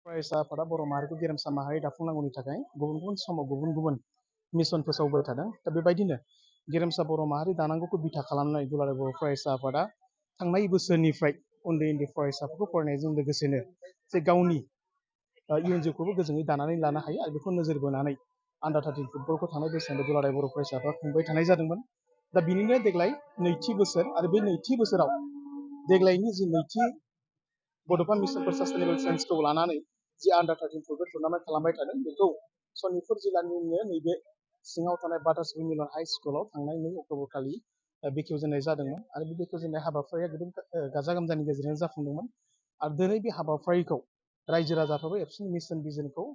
फरायसा आफादा बर' माहारिखौ गेरेमसा माहारि दाफुंनांगौनि थाखाय गुबुन गुबुन समाव गुबुन गुबुन मिशन फोसावबाय थादों। दा बेबायदिनो गेरेमसा बर' माहारि दानांगौखौ बिथा खालामनानै दुलाराय बर' फरायसा आफादा थांनाय बोसोरनिफ्राय उन्दै उन्दै फरायसाफोरखौ फरायनायजों लोगोसेनो जे गावनि इयुन जिउखौबो गोजोनै दानानै लानो हायो आरो बेखौ नोजोर बोनानै आन्डार 13 फुटबलखौ थांनाय बोसोराव दुलाराय बर' फरायसाफ्रा खुंबाय थानाय जादोंमोन। दा बिनिनो देग्लाय नैथि बोसोर आरो बे नैथि बोसोराव देग्लायनि जि नैथि बड'फा मिशन फर सास्टेनेबल साइन्सखौ लानानै जि आन्डार 13 फुटबल टुर्नामेन्ट खालामबाय थादों बेखौ सनितपुर जिल्लानिनो नैबे सिङाव थानाय बाटासि मिलन हाई स्कुलाव थांनाय 2 अक्ट'बर खालि बेखेवजेननाय जादोंमोन आरो बे बेखेवजेननाय हाबाफारिया गोबां गाजा गोमजानि गेजेरजों जाफुंदोंमोन आरो दिनै बे हाबाफारिखौ रायजो राजाफ्राबो एबसुनि मिशन भिजनखौ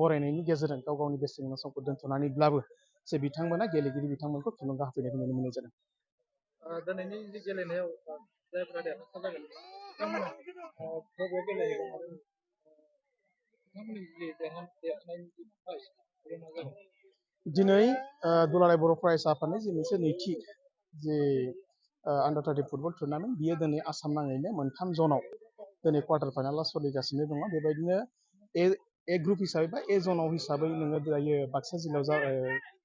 बरायनायनि गेजेरजों गाव गावनि बेसेन गोनां समखौ दोनथ'नानैब्लाबो जे बिथांमोना गेलेगिरि बिथांमोनखौ थुलुंगा होफैनायखौ नुनो मोननाय जादों। दिनैनि गेलेनायाव जायफोरा देरहासार जागोन बिथांमोना बबेयाव गेलेहैगोन आरो बिथांमोननि जि देरहानायनि जागोन दिनै दुलाराय बर' फरायसा आफादनि जि मोनसे नैथि जे आन्डार 13 फुटबल टुर्नामेन्ट बियो दिनै आसाम नाङैनो मोनथाम जनाव दिनै क्वार्टार फाइनाला सोलिगासिनो दङ। बेबायदिनो ए ग्रुप हिसाबै बा ए जनाव हिसाबै नोङो दायो बाक्सा जिल्लायाव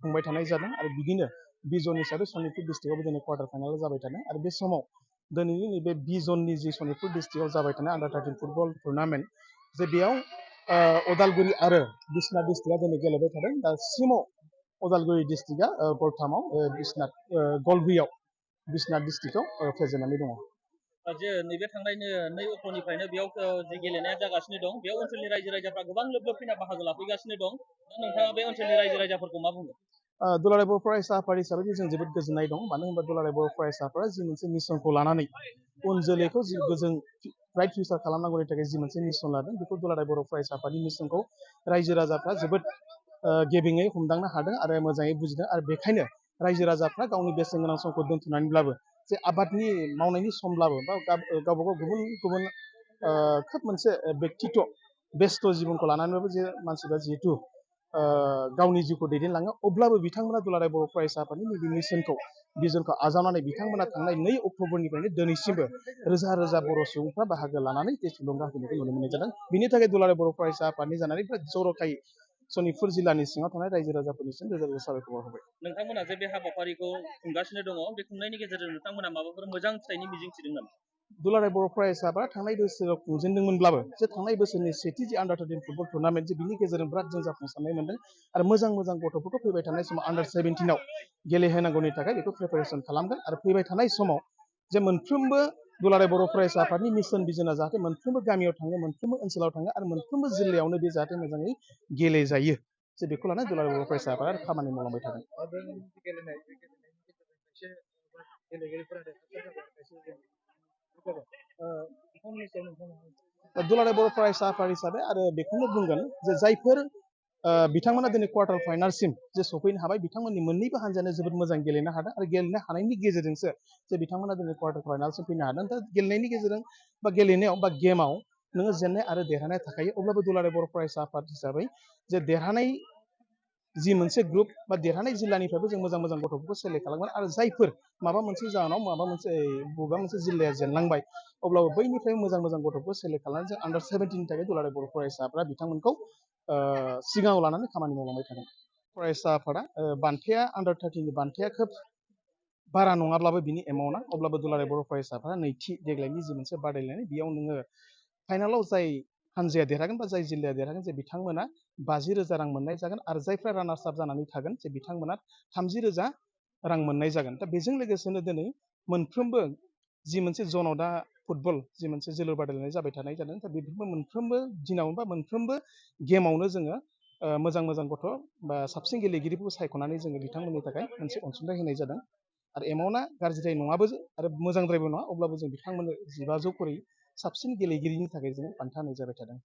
खुंबाय थानाय जादों आरो बिदिनो बि जन हिसाबै सनितपुर डिस्ट्रिक्टआवबो दिनै क्वार्टार फाइनाल जाबाय थादों आरो बे समाव दिनैनि नैबे बि जननि जि सनितपुर डिस्ट्रिक्टआव जाबाय थानाय आन्डार 13 फुटबल टुर्नामेन्ट जे बेयाव उदालगुरि आरो बिश्वनाथ डिस्ट्रिक्टआ दिनै गेलेबाय थादों। दासिमाव उदालगुरि डिस्ट्रिक्टआ गलथामाव गलब्रैयाव बिश्वनाथ डिस्ट्रिक्टआव फेजेननानै दङ। जे नैबे थांनाय 2 अक्ट'निफ्रायनो बेयाव जि गेलेनाया जागासिनो दं बेयाव ओनसोलनि रायजो राजाफ्रा गोबां लोब लोब फैना बाहागो लाफैगासिनो दं। दा नोंथाङा बे ओनसोलनि रायजो राजाफोरखौ मा बुङो? दुलाराय बर' फरायसा आफाद हिसाबै जों जोबोद गोजोननाय दं। मानो होनबा दुलाराय बर' फरायसाफोरा जि मोनसे मिशनखौ लानानै उन जोलैखौ जि गोजों ब्राइट फिउचार खालामनांगौनि थाखाय जि मोनसे मिशन लादों बेखौ दुलाराय बर' फरायसा आफादनि मिशनखौ रायजो राजाफ्रा जोबोद गेबेङै हमदांनो हादों आरो मोजाङै बुजिदों आरो बेखायनो रायजो राजाफ्रा गावनि बेसेन गोनां समखौ दोनथ'नानैब्लाबो जे आबादनि मावनायनि समब्लाबो बा गावबा गाव गुबुन गुबुन खोब मोनसे बेक्तित्व बेस्थ' जिबनखौ लानानैबाबो जे मानसिफ्रा जिहेतु गावनि जिउखौ दैदेनलाङो अब्लाबो बिथांमोना दुलाराय बर' फरायसा आफादनि नैबे मिशनखौ भिजनखौ आजावनानै बिथांमोना थांनाय 2 अक्ट'बरनिफ्रायनो दिनैसिमबो रोजा रोजा बर' सुबुंफ्रा बाहागो लानानै जे थुलुंगा होफैनायखौ नुनो मोननाय जादों। बिनि थाखाय दुलाराय बर' फरायसा आफादनि जानानै जर'खायै सनितपुर जिल्लानि सिङाव थानाय रायजो राजाफोरनिसिम रोजा रोजा साबायखर बावहरबाय। नोंथांमोना जे बे हाबाफारिखौ खुंगासिनो दङ बे खुंनायनि गेजेरजों नोंथांमोना माबाफोर मोजां फिथाइनि मिजिं थिदों नामा? दुलाराय बर' फरायसा आफादा थांनाय बोसोराव खुंजेनदोंमोनब्लाबो जे थांनाय बोसोरनि सेथि जि आन्डार 13 फुटबल टुर्नामेन्ट जे बिनि गेजेरजों बिराद जों जाफुंसारनाय मोनदों आरो मोजां मोजां गथ'फोरखौ फैबाय थानाय समाव आन्डार 17आव गेलेहोनांगौनि थाखाय बेखौ प्रिपेरेसन खालामगोन आरो फैबाय थानाय समाव जे मोनफ्रोमबो दुलाराय बर' फरायसा आफादनि मिशन भिजोना जाहाथे मोनफ्रोमबो गामियाव थाङो मोनफ्रोमबो ओनसोलाव थाङो आरो मोनफ्रोमबो जिल्लायावनो बे जाहाथे मोजाङै गेलेजायो जे बेखौ लानानै दुलाराय बर' फरायसा आफादा खामानि मावलांबाय थादों। दुलाराय बर' फरायसा आफाद हिसाबै आरो बेखौनो बुंगोन जे जायफोर बिथांमोना दिनै क्वार्टार फाइनालसिम जे सफैनो हाबाय बिथांमोननि मोननैबो हान्जायानो जोबोद मोजां गेलेनो हादों आरो गेलेनो हानायनि गेजेरजोंसो जे बिथांमोना दिनै क्वार्टार फाइनालसिम फैनो हादों। दा गेलेनायनि गेजेरजों बा गेलेनायाव बा गेमाव नोङो जेननाय आरो देरहानाय थाखायो अब्लाबो दुलाराय बर' फरायसा आफाद हिसाबै जे देरहानाय जि मोनसे ग्रुप बा देरहानाय जिल्लानिफ्रायबो जों मोजां मोजां गथ'फोरखौ सेलेक्ट खालामगोन आरो जायफोर माबा मोनसे जाहोनाव बबेबा मोनसे जिल्लाया जेनलांबाय अब्लाबो बैनिफ्राय मोजां मोजां गथ'फोरखौ सेलेक्ट खालामनानै जों आन्डार 17नि थाखाय दुलाराय बर' फरायसाफ्रा बिथांमोनखौ सिगाङाव लानानै खामानि मावलांबाय थादों। फरायसा आफादा बान्थाया आन्डार 13नि बान्थाया खोब बारा नङाब्लाबो बिनि एमाउन्टआ अब्लाबो दुलाराय बर' फरायसाफ्रा नैथि देग्लायनि जि मोनसे बादायलायनाय बेयाव नोङो फाइनालाव जाय हान्जाया देरहागोन बा जाय जिल्लाया देरहागोन जे बिथांमोना 50,000 रां मोननाय जागोन आरो जायफ्रा रानार्स आप जानानै थागोन जे बिथांमोना 30,000 रां मोननाय जागोन। दा बेजों लोगोसेनो दिनै मोनफ्रोमबो जि मोनसे जनाव दा फुटबल जि मोनसे जोलुर बादायलायनाय जाबाय थानाय जादों दा बेफोरबो मोनफ्रोमबो दिनावनो बा मोनफ्रोमबो गेमावनो जोङो मोजां मोजां गथ' बा साबसिन गेलेगिरिफोरखौ सायख'नानै जोङो बिथांमोननि थाखाय मोनसे अनसुंथाइ होनाय जादों आरो एमाउन्टआ गाज्रिद्राय नङाबो आरो मोजांद्रायबो नङा अब्लाबो जों बिथांमोननो 1500 खरै साबसिन गेलेगिरिनि थाखाय जों बान्था होनाय जाबाय थादों।